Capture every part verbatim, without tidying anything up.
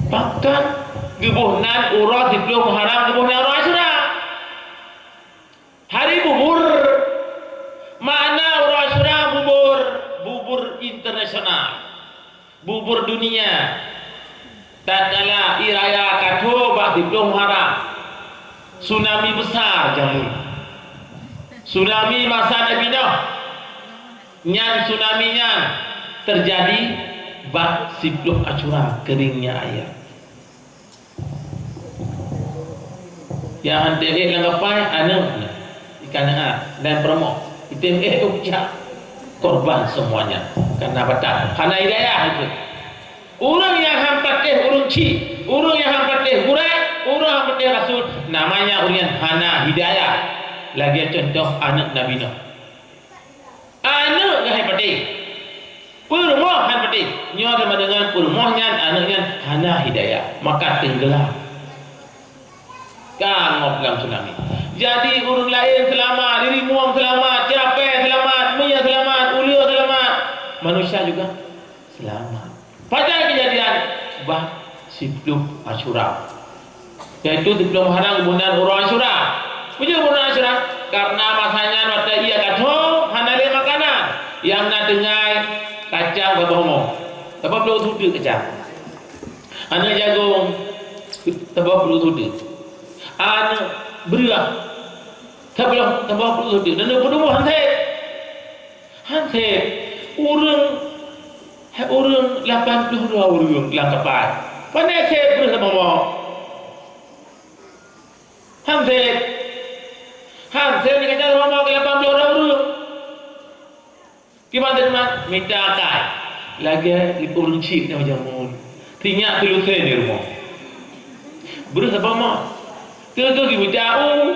Bahkan geuboh nan uroe siplôh Muharram, geuboh nan uroe Asyura. Hari bubur. Makna uroe Asyura bubur, bubur internasional. Bubur dunia. Tatkala ie raya ka tho bak siplôh Muharram, tsunami besar jameun. Tsunami masa Nabi Nuh. Nyan tsunami nyan teujadi bak siplôh Asyura, keuringnya air. Nyang han tém ék lam kapai, aneuk nyan, ikan ha, dan peurumoh. Itém ék u pucak, korban seumuanya. Karena batat, hana hidayah itu. Ureuëng nyang han patéh ureuëng chik, ureuëng nyang han patéh gurée, ureuëng han patéh rasul, namanya ureuëng nyan hana hidayah. Lagée cuntoh aneuk Nabi Nuh. Aneuk nyan han patéh. Peurumoh han patéh. Nyoe sama dengan peurumoh nyan, aneuk nyan hana hidayah. Maka tenggelam. Ka ngop lam tsunami. Jadi, ureuëng laén seulamat, diri mueng seulamat, capée seulamat, minyeuk seulamat, uleue seulamat. Manusia juga seulamat. Pajan keujadian? Bah siplôh Asyura. Yaitu siplôh Muharram geuboh nan uroe Asyura. Peue jeuet geuboh nan Asyura? Karena masa nyan watée ie ka tho, hana lé makanan. Nyang na teungai kacang saboh mo. Saboh ploh sudeuek kacang. Aneuk jagong, saboh ploh sudeuek. Aneuk beureuah, saboh, saboh ploh sudeuek. Dan peurumoh han sép. Han sép. Ureuëng, hai ureuëng lapan ploh dua ureuëng lam kapai. Pane sép breuh saboh mo? Han sép. Han sép, nyang kacang saboh mo keu lapan ploh dua ureuëng. Kiban teuma mita akai. Lagée ureuëng chik nyang jameun. Sinyak teulusée di rumoh. Breuh saboh mo. Keu-keu geubuta u.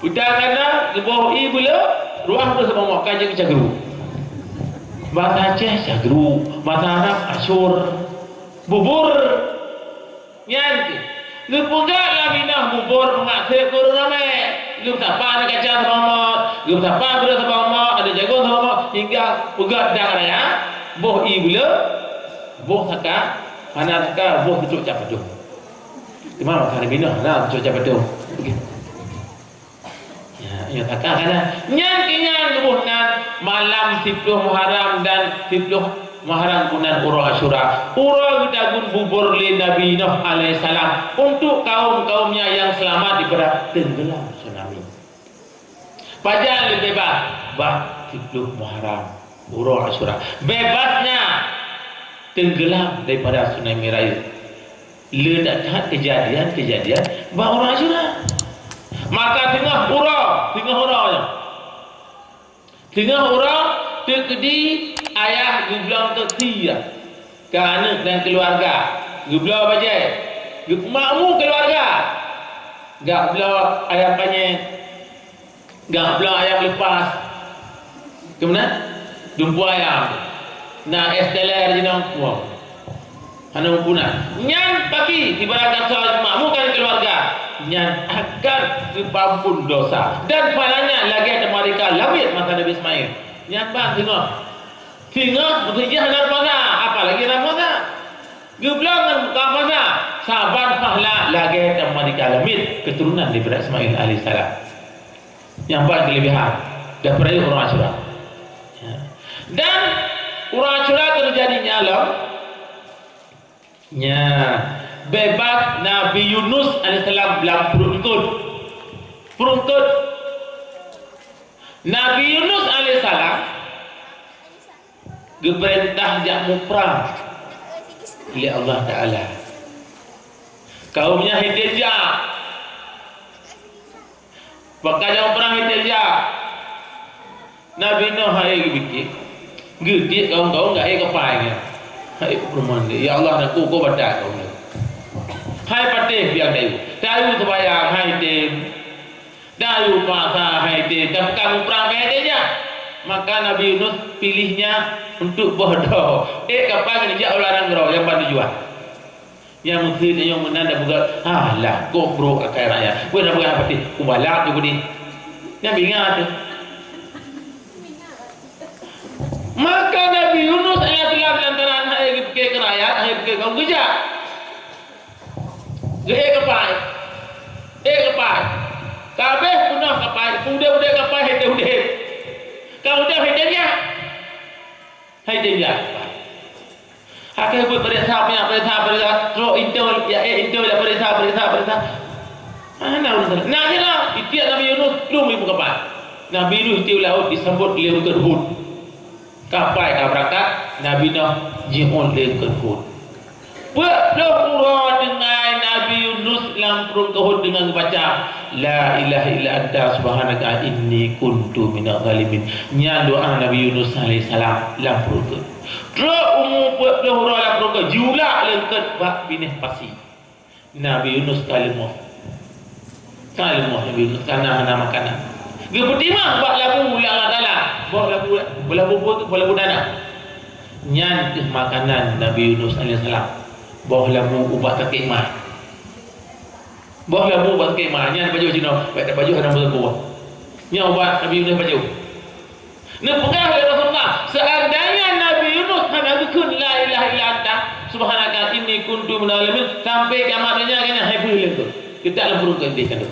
Buta kana geuboh ie buleue, ruah breuh saboh mo, ka jeuet cagru. Bahasa Aceh cagru, bahasa Arab asyur. Bubur. Nyan keuh. Geupeugah Nabi Nuh bubur, meumaksud ureuëng ramé. Geupeusapa aneuk kacang saboh mo, geupeusapa breuh saboh mo, aneuk jagong saboh mo, hingga peugah dang raya, boh ie buleue, boh saka, hana saka, boh teucok cap padum. Teuma masa Nabi Nuh hana teucok cap padum. Ya, ya, saka hana. Nyan keuh nyan geuboh nan malam siplôh Muharram dan siplôh Muharram geuboh nan uroe Asyura. Uroe geutagun bubur lé Nabi Nuh alaihissalam untuk kaum-kaumnya yang selamat daripada tenggelam tsunami. Pajan lé beubaih? Bah siplôh Muharram, uroe Asyura. Beubaihnya tenggelam daripada tsunami raya. Le that-that keujadian-keujadian bak uroe Asyura. Maka teungoh uroe, teungoh uroe nyoe. Teungoh uroe teukeudi ayah geubloe keu sie, keu aneuk dan keuluwarga. Geubloe bajée, geupeumakmu keuluwarga. Geubloe ayam panyét, Gah blang ayam lepas. Keumeuna? Dumpeue ayam. Na es teler jinoe, wah. Hana meupunan. Nyan paki, ibarat kata makmur keluarga. Nyan akan geupampun dosa. Dan pahalanya lagée teuma di ka lawét masa Nabi Ismail. Nyan ban singoh. Singoh meuseujid hana puasa, apalagi hana puasa. Geublang ngon buka puasa, saban pahala lagée teuma di ka lawét keturunan daripada Ismail alaihissalam. Nyang paléng keulebihan, dan peurayeuk uroe Asyura. Ya. Dan uroe Asyura teujadi nyang lom, nya, beubaih Nabi Yunus alaihissalam lam pruet eungkot. Pruet eungkot. Nabi Yunus alaihissalam geupeurintah jak muprang lé Allah Taala. Kaum nyan han tem jak. Pakon jak muprang han tem jak? Nabi Nuh han ék geupike. Geutiek kaum-kaum geuék kapai nyan. Han ék peurumoh, "Ya Allah, nakeuh-keuh batat kaum nyoe." Han patéh piang tayue. Tayue seumayang han tem. Tayue puasa han tem, tapi kaum muprang han tem jak. Maka Nabi Yunus pilihnya untuk boh droe. Ék kapai ngon jak u ladang droe nyang ban tujuan. Nyang meuseujid nyoe meunan dan peugah, "Alah, gob brok akai rakyat. Weh, na peugah apa teuh? Kubalak tu budi." Nyan bingat tu. Maka Nabi Yunus alaihissalam lantaran han ék geupike keu rakyat, han ék geupike kaum geujak. Ék kapai. Ék kapai. Ka abéh peunoh kapai, udép-udép kapai, udép-udép. Ka udép, udép jak. Hai dia. Akhé buet peuriksa, peuriksa, peuriksa, trok intel, ya, eh, intel, ya, peuriksa, peuriksa, peuriksa. Hana urusan. Nah, nyoe lah, itiak Nabi Yunus, lom ibu kapal. Nabi Yunus itiak laôt disambot lé eungkôt Hud. Kapai ka beurangkat, Nabi Nuh jiôh lé eungkôt Hud. Peuet ploh uroe deungon Nabi Yunus lam pruet eungkôt Hud deungon geubaca, "La ilaha illa anta subhanaka inni kuntu minadh dhalimin." Nyan doa Nabi Yunus alaihissalam lam pruet eungkôt. Trok umu peuet ploh uroe lam pruet eungkôt, jiulak lé eungkôt bak binéh pasi. Nabi Yunus ka leumoh. Ka leumoh Nabi Yunus, ka na hana makanan. Geupeutimang bak labu lé Allah Taala. Boh labu, boh labu, boh labu dana. Nyan keuh makanan Nabi Yunus alaihissalam. Boh labu ubat sakét mat. Boh labu ubat sakét mat. Nyan pajoh jinoe, bèk tapajoh hana meuteumé. Nyan ubat Nabi Yunus pajoh. Neupeugah lé Rasulullah, "Seandainya Nabi Yunus hana geukheun la ilaha illa anta subhanaka inni kuntu minadh dhalimin sampai kiamat donya, keunan hai beuh lé tu. Kita lam pruet eungkôt deh kan tu."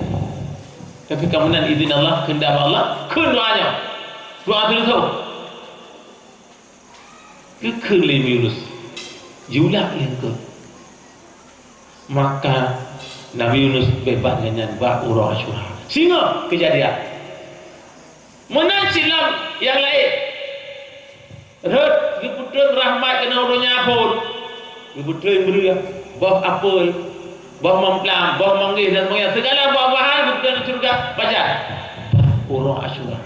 Tapi ka meunan izin Allah, kehendak Allah, kheun doa nyoe. Doa teuleusô. Geukheun lé Nabi Yunus. Jiulak lé eungkôt. Maka Nabi Yunus beubaih ngon nyan bak uroe Asyura. Singoh keujadian. Meunan cit lam nyang laén. Rhot geupeutrön rahmat keunan uroe nyan phôn. Geupeutrön breueh, boh apel, boh mamplam, boh manggis dan sebagainya. Segala buah-buahan geupeutrön di syeuruga pajan. Uroe Asyura.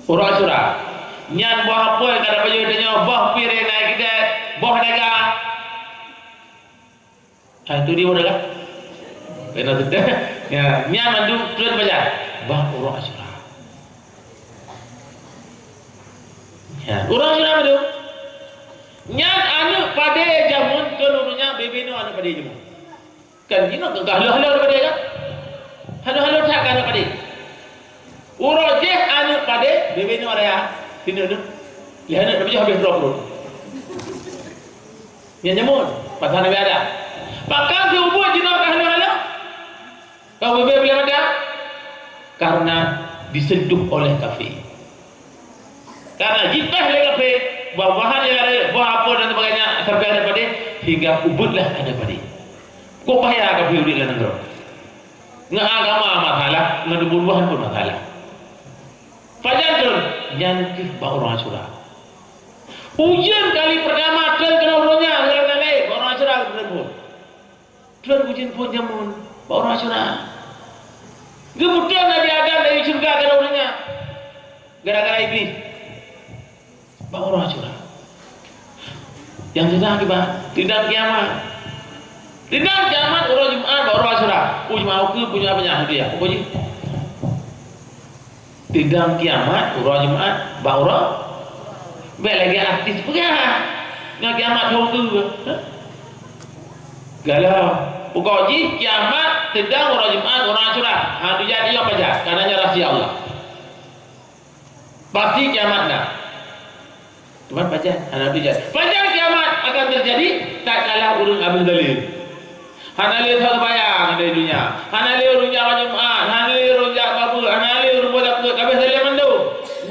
Uroe Asyura. Nyan boh apel ka tapajoh tanyoe, boh piréng na keudè, boh daga. Hai tu dia udah lah. Kena sudah. Ya, nyan mandum trön pajan. Bah uroe Asyura. Ya, uroe Asyura mandum. Nyan aneuk padé jameun keu ureueng nyan bebe nyoe aneuk padé jameun. Kan jinoe ka halo-halo aneuk padé kan? Halo-halo that ka aneuk padé. Uroe jih aneuk padé, bebe nyoe raya. Sinoe tu. Lheuh aneuk padé habéh droe pruet. Nyan jameun, masa Nabi Adam. Pakon siubeut jinoe ka hana-hana? Ka ubé-bé lé mata? Karena disentuh oleh kafé. Karena jipéh lé kafé, buah-buahan nyang ada, buah apel dan sebagainya, sampai aneuk padé, sehingga ubeutlah aneuk padé. Kok bahaya kafé udép lam nanggroe? Ngon agama masalah, ngon bubuhan pun masalah. Pajan trön, nyan keuh bak uroe Asyura. Ujeuen kali peurtama trön keunoe uroe nyan, lam nanggroe, bak uroe Asyura trön phôn. Trön ujeuen phôn jameun, bak uroe Asyura. Geupeutrön Nabi Adam dari syeuruga keunoe uroe nyan. Gara-gara Iblih. Bak uroe Asyura. Nyang keunan kiban, teudong kiamat. Teudong kiamat uroe Jumat bak uroe Asyura. Uj mau keu punya banyak hadiah. Apa je? Teudong kiamat uroe Jumat bak uroe. Bèk lagèe artis peugah. Ngon kiamat thôn keu. Ha? Galau. Pokok jih kiamat teudong uroe Jumat, uroe Asyura. Ha, tu jadi apa je? Karena nyan rahsia Allah. Pasti kiamat na. Teuma pajan, hana teujadi. Pajan kiamat akan terjadi tatkala ureueng abu zalim. Hana lé that seumayang di dunia. Hana lé ureueng jak Jumat, hana lé ureueng jak babeue, hana lé ureueng buet zakeuet, ka abéh zalim mandum.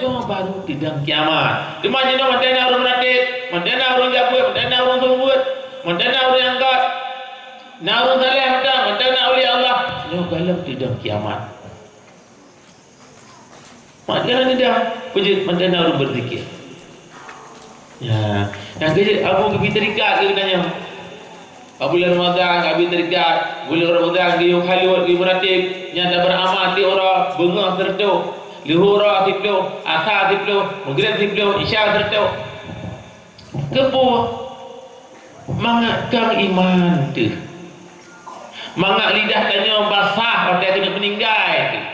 Nyoe baru teudong kiamat. Teuma jinoe mantong na ureueng meuratéb, mantong na ureueng jak buet, mantong na ureueng seumeubeuet, mantong na ureueng nyang gét, na ureueng saleh mantong, mantong na ulia Allah. Nyoe galom teudong kiamat. Mak jangan lidah, peujeuet mantong na ureueng beuzikir. Ya, nyang keujeuet Abu geubri tarikat keu geutanyoe. Ka buleuen Ramadhan, geubri tarikat, buleuen Ramadhan geuyue khalut, geuyue meuratéb, nyang tabeuramah tiep uroe, beungoh sireutôh, leuhô uroe siplôh, asa siplôh, meugreb siplôh, isya sireutôh. Keupeue? Mangat kang iman teuh. Mangat lidah tanyoe basah watèe keuneuk meuninggai teuh.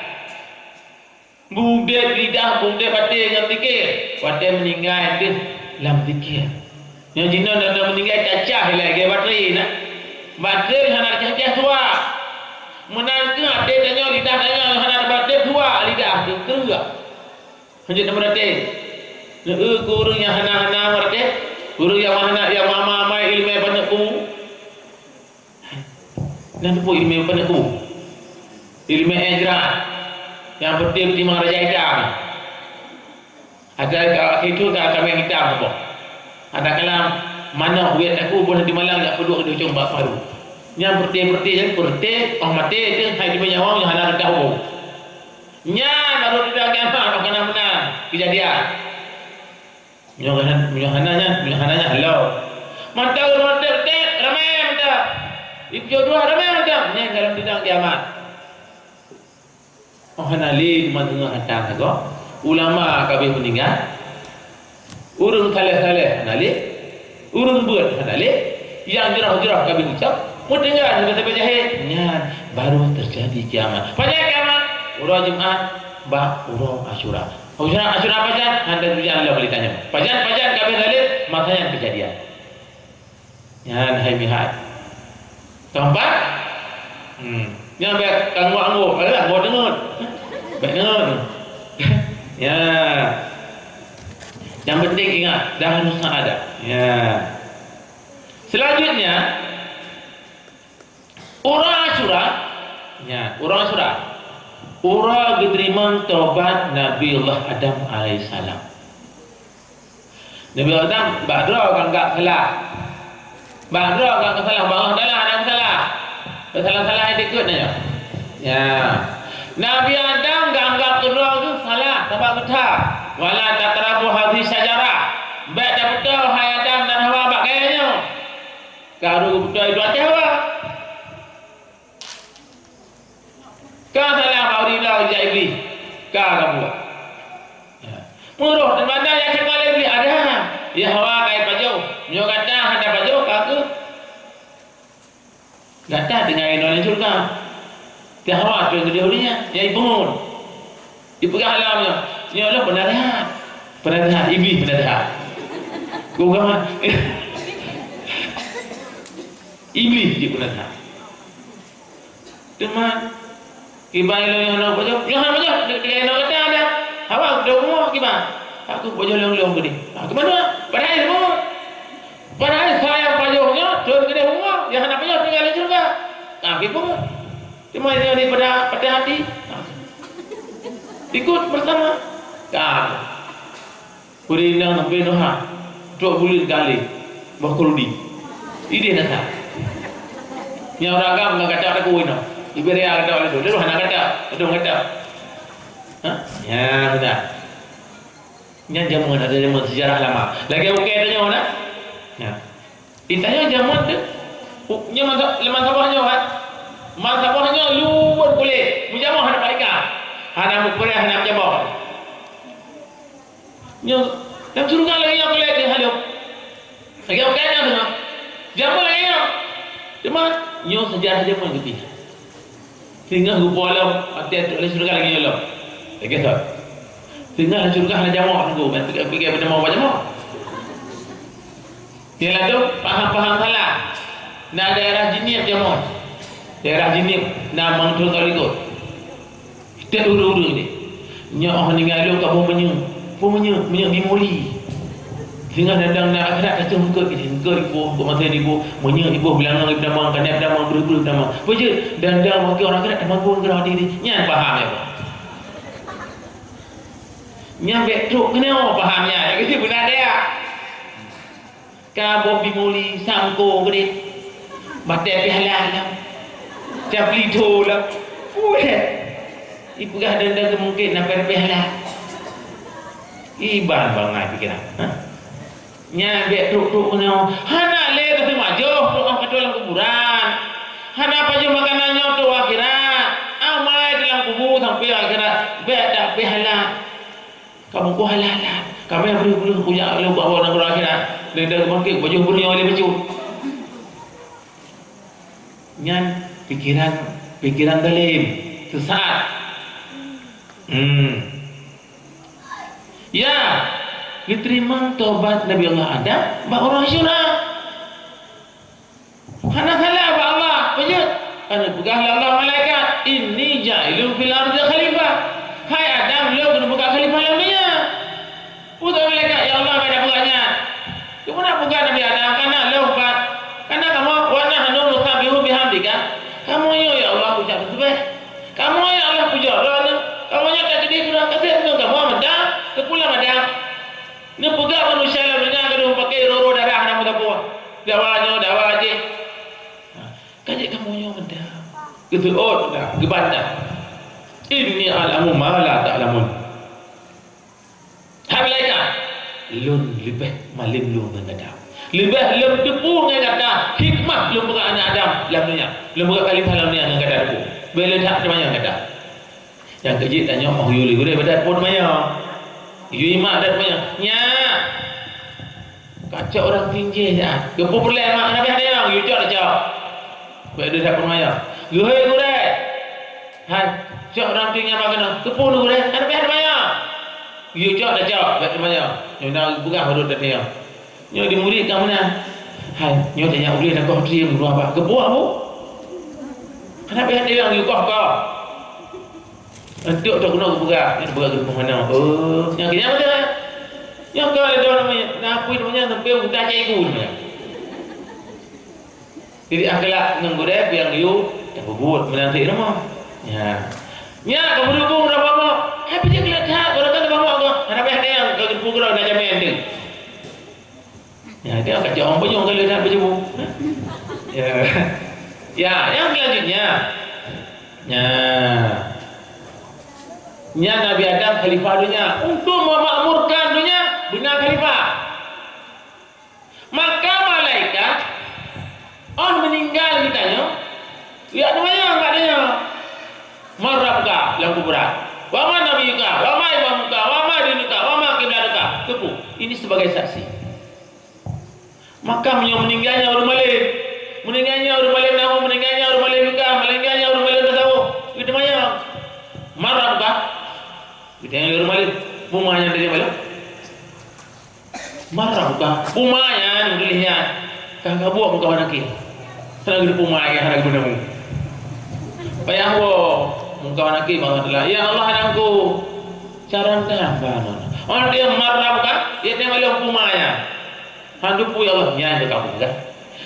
Beudeb lidah, beudeb até ngon zikir, watèe meuninggai teuh lam zikir. Nyoe jinoe na meuninggai cacah ilèe lagèe baterai na. Baterai hana cacah tuha. Meunan keuh até tanyoe, lidah tanyoe hana batèe tuha lidah teuh. Hanjeuet na meuratéb. Neu-eu keu ureueng nyang hana-hana meuratéb, ureueng nyang hana, nyang ma-, ma-, ma-, ileumèe banyak kumu. Nyan teupeu ileumèe bukan aku. Ileumèe éh jrat. Nyang peuti-peuti mang raja itam. Ada ka itu ka kambing itam saboh. Ada kalam manok buet aku boleh dimalang jak peuduek di ujong bak paru. Nyang peuti-peuti nyan peuti, oh maté tu hai di nyawong nyang hana teudah huköm. Nyan baru teudah kiamat, oh kana meunan kejadian. Meunyoe hana, meunyoe hana nyan, meunyoe hana nyan, halo. Mantong ureueng mantong, tek, ramé mantong. Ipiôh dua, ramé mantong. Nyan dalam sidang kiamat. Oh, hana lé teuma deungoe hata sagoe. Ulama ka abéh meuninggai. Ureueng saleh-saleh hana lé. Ureueng beuet hana lé. Nyang jroh-jroh ka abéh ucok. Meutinggai sabe-sabe jahé. Nyan baru teujadi kiamat. Pajan kiamat? Uroe Jumat bak uroe Asyura. Asyura, Asyura pajan? Hana tujuan lom lé tanyoe. Pajan, pajan ka abéh saleb, masa nyan keujadian. Nyan hai meuhat. Keumpat? Hmm. Nyan bèk ka anggô-anggô, eh, anggô deungon. Bèk deungon. Ya. Yang penting ingat, dahrus sa'adah. Ya. Selanjutnya, uroe Asyura, ya, uroe Asyura. Uroe geuteurimong tobat Nabi Allah Adam alaihissalam. Nabi Allah Adam bak droe ka anggap salah. Bak droe ka anggap salah, bak Allah Taala hana salah. Salah-salah yang dikeue nanya. Ya. Nabi Adam ka anggap keudroe tu salah, sabab geuthak. Wala taqrabu hadhihi syajarah. Bèk tapeutôh hai Adam dan Hawa bak kayèe nyoe. Ka rôh geupeutôh itu até Hawa. Ka salah bak ureueng jak Iblih. Ka, ka buet. Ya. Meurôh teuma na nyang cit lé Iblih, ada. Ya Hawa ka ipajoh. Meunyoe gata hana pajoh, ka keuh. Gata tinggai inoe lam syeuruga. Ya Hawa tu yang geude ureueng nyan, nyang ipeungon. Ipeugah lom nyoe. Nyoe lôn peunasihat. Peunasihat, Iblih peunasihat. Gugah. Iblih jeuet peunasihat. Teuma, kiban ilôn nyang hana pajoh, nyang hana pajoh, di, di inong gata ada. Hawa, geudoh rumoh kiban. Aku pajoh lôn-lôn keudeh. Ha, keumanö? Padahai rumoh. Padahai saya pajoh nyoe, thon keudeh rumoh, nyang hana pajoh tinggai lam syeuruga. Ha, kiban. Teuma nyoe di pada, pada hati. Ha. Ikut bersama. Ka. Ureueng inong sampoe nyoe ha, trok buleuen kali, boh keurudi. Idéh na that. Nyang ureueng agam ngon gata takue nyoe. Ibarat gata laju, laju hana gata, laju gata. Ha? Ya, sudah. Nyan jameun, ada jameun sejarah lama. Lagèe ukèe tanyoe na. Ya. Di tanyoe jameun teuh, u-, nyoe man sa-, man saboh nyoe kan. Man saboh nyoe luweue kulét, meujamoe hana paika. Hana meukureueng, hana meujamoe. Nyoe, lam syeuruga lagèe nyoe kulét teuh halom. Lagèe bukan nyoe teuh. Jameun lagèe nyoe. Cuma, nyoe sejarah jameun geuh pih. Singoh geupo lom, watèe trok lé syeuruga lagèe nyoe lom. Lagèe sot. Singoh lé syeuruga hana jamoe, nunggu, kan, pike-pike beujamoe, beujamoe. Nyang ladôm paham-paham salah. Na daerah Jeunieb jamoe. Daerah Jeunieb na mantong ka likot. Setiap ureueng-ureueng ni. Nyoe oh ninggai lôn ka boh meunyeuk. Boh meunyeuk, meunyeuk bimoli. Singoh dandang na akhirat ka cok eungkôt, eungkôt iboh, eungkôt maté iboh, meunyeuk iboh, beulangong itamong, kanèt itamong, breueh-breueh itamong. Peue jeuet? Dandang maké ureueng akhirat tamong boh geurah diri. Nyan paham ya, Pak? Nyan bèk trok keunoe paham nyan. Nyang keuh beuna dea. Ka boh bimoli, sangko keudeh. Batèe pih halal. Capli tho lah. Puléh. Ipeugah denda keumungken na pèh-pèh halal. Iban bangai pikiran. Ha? Nyan bèk trok-trok keunoe. Hana lé teuseumajôh trok ngon padum lam kuburan. Hana pajoh makanan nyoe trok akhirat. Amai di lam kubu sampoe akhirat. Bèk dak pèh halal. Kamoe ku halal-halal. Kamoe breueh-breueh kujak lé bak nanggroe akhirat. Lé dara bangkét, bajôh breueh nyoe lé bacut. Nyan pikiran, pikiran zalim, sesat. Hmm. Ya, geuteurimong tobat Nabi Allah Adam bak uroe Asyura. Hana salah bak Allah, peue jeuet? Ka neupeugah lé Allah malaikat, "Inni ja'ilun fil ardi khalifah." Hai Adam, lôn keuneuk buka khalifah lam donya. Peugah malaikat, "Ya Allah, bèk tapeugah nyan." Keupeue tapeugah Nabi Adam, kana lôn pat. Kana kamoe, "Wa nahnu nusabbihu bihamdika." Kamoe Dawa nyoe, dawa jih. Ha, ka jeuet kamoe nyoe mantong. Geuseuôt mantong, geubantah. Inni a'lamu ma la ta'lamun. Hai malaikat, lôn leubeh malém lôn ngon gata. Leubeh lôn teupeue ngon gata hikmah lôn peugah aneuk Adam lam donya. Lôn peugah khalifah lam donya ngon gata teupeue. Bèk lôn that teumanyong gata. Nyang keu jeuet tanyoe, oh, yue lé gurèe, bèk that peue teumanyong. Yue imak that teumanyong. Nyak! Kacok ureueng tinjéh nyan. Geupeu peureulèe mak, hana payah tanyong, yue cok tacok. Bèk deuh that peumayang. Geuhôi gurèe. Hai, cok ureueng tinjéh mak keunoe. Geupeu gurèe, hana payah tanyong. Yue cok tacok, bèk tanyong. Nyoe na peugah ureueng tanyong. Nyoe di murit ka meunan. Hai, nyoe tanyong ulèe dak koh trim dua bah. Geupeu bu. Hana payah tanyong, yue koh-koh. Enteuk teuh keunoe geupeugah, nyan geupeugah keu rumoh manoe. Oh, nyang keunyan beutôi. Nyang ka lé dong namanya, na apui namanya, sampai unta cai gu namanya. Jadi, akhlak ngon gurèe, piang yue, tapeubuet, meunan cit rumoh. Ya. Nyan, ka berhubung dah bamok. Hai, pijak kelak that, kalau kan bamok kau. Hana payah tanyong, ka geupeu keudroe, na jamèe tu. Ya, dia akan jawab banyak kali nak berjemu. Ya. Ya, yang selanjutnya. Ya. Nyan Nabi Adam khalifah donya. Untuk memakmurkan donya, beuna khalifah. Maka malaikat, oh, meuninggai geutanyoe, ya, teumanyong kat donya. Man rabbuka lam kuburan. Wa man nabiyuka, wa ma imamuka, wa ma dinuka, wa ma kiblatuka. Teupeu, ini sebagai saksi. Maka meunyoe meuninggai nyan ureueng malém, meuninggai nyan ureueng malém nahwu, meuninggai nyan ureueng malém fiqah, meuninggai nyan ureueng malém tasawuf, geuteumanyong, "Man rabbuka?" Geutanyong lé ureueng malém, "Peue ma nyan tadi malém?" "Man rabbuka?" "Peue ma nyan?" Geutanyong lé nyan. Ka kabuet meukawan akhé. Hana geuteupeue ma nyan, hana geupeue nahwu. Payah woe meukawan akhé bak Allah Taala, "Ya Allah, anakku, carông dam bak nyoe." Orang dia, "Man rabbuka?" Dia tanyong lé, "Peue ma nyan?" Hana geuteupeue, ya Allah, nyan ka kapeugah.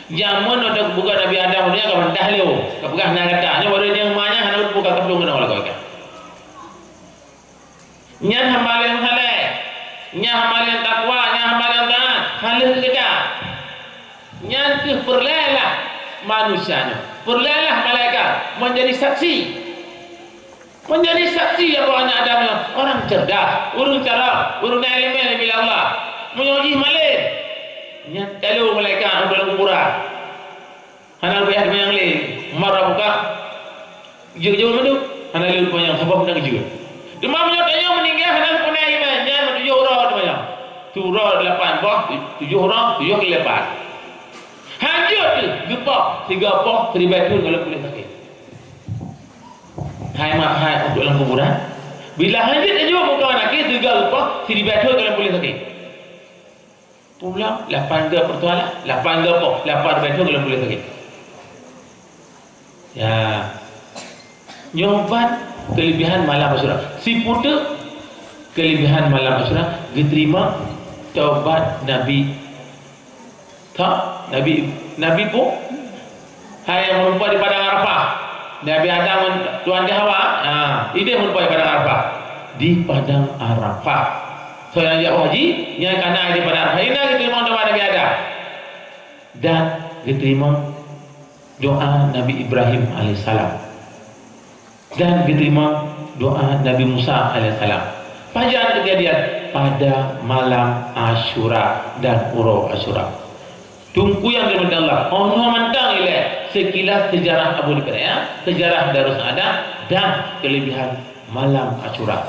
Jameun watèe geupeugah Nabi Adam nyan ka bantah lé, ka peugah na gata. Nyoe baru nyang ma nyan hana geuteupeue ka kapeugah ngon Allah gata. Nyan hamba nyang saleh, nyan hamba nyang takwa, nyan hamba nyang taat, saleh gata. Nyan keuh peureulèe lah manusia nyoe, peureulèe lah malaikat menjadi saksi. Menjadi saksi ya bahwa aneuk Adam nyoe orang cerdas, ureueng carông, ureueng na ileumèe bila Allah. Meunyoe jih malém, nyan talo malaikat u dalam kuburan. Hana payah teumanyong lé, "Man rabbuka?" Jeuet jaweueb mandum, hana lé teumanyong, sabab hana geujeuet. Teuma meunyoe tanyoe meuninggai hana geupeuna iman, nyan meutujoh uroe teumanyong. Tujoh uroe lapan boh, tujoh uroe, tujoh kali lapan. Hanjeuet teuh geupoh, sigoe poh, siribèe thôn golom puléh sakét. Hai mak, hai untuk lam kuburan. Bila hanjeuet tanyoe meukawan akhé, sigoe geupoh, siribèe thôn golom puléh sakét. Pulang, lapan goe peutualah, lapan goe poh, lapan ribèe thôn golom puléh sakét. Ya. Nyoe ban keulebihan malam Asyura. Siputeuk keulebihan malam Asyura, geuteurimong taubat Nabi Tha, Nabi, Nabi peue? Hai nyang meurumpok di Padang Arafah. Nabi Adam ngon Tuhan Hawa, ha, idéh meurumpok di Padang Arafah. Di Padang Arafah. Soe nyang jak haji, nyan ka na di Padang Arafah. Inan geuteurimong doa Nabi Adam. Dan geuteurimong doa Nabi Ibrahim alaihissalam. Dan geuteurimong doa Nabi Musa alaihissalam. Pajan keujadian? Pada malam Asyura dan uroe Asyura. Teungku nyang dirahmati Allah, oh nyoe mantong ilèe sekilas sejarah Abu Dipeuraya, sejarah Darussalam dan keulebihan malam Asyura.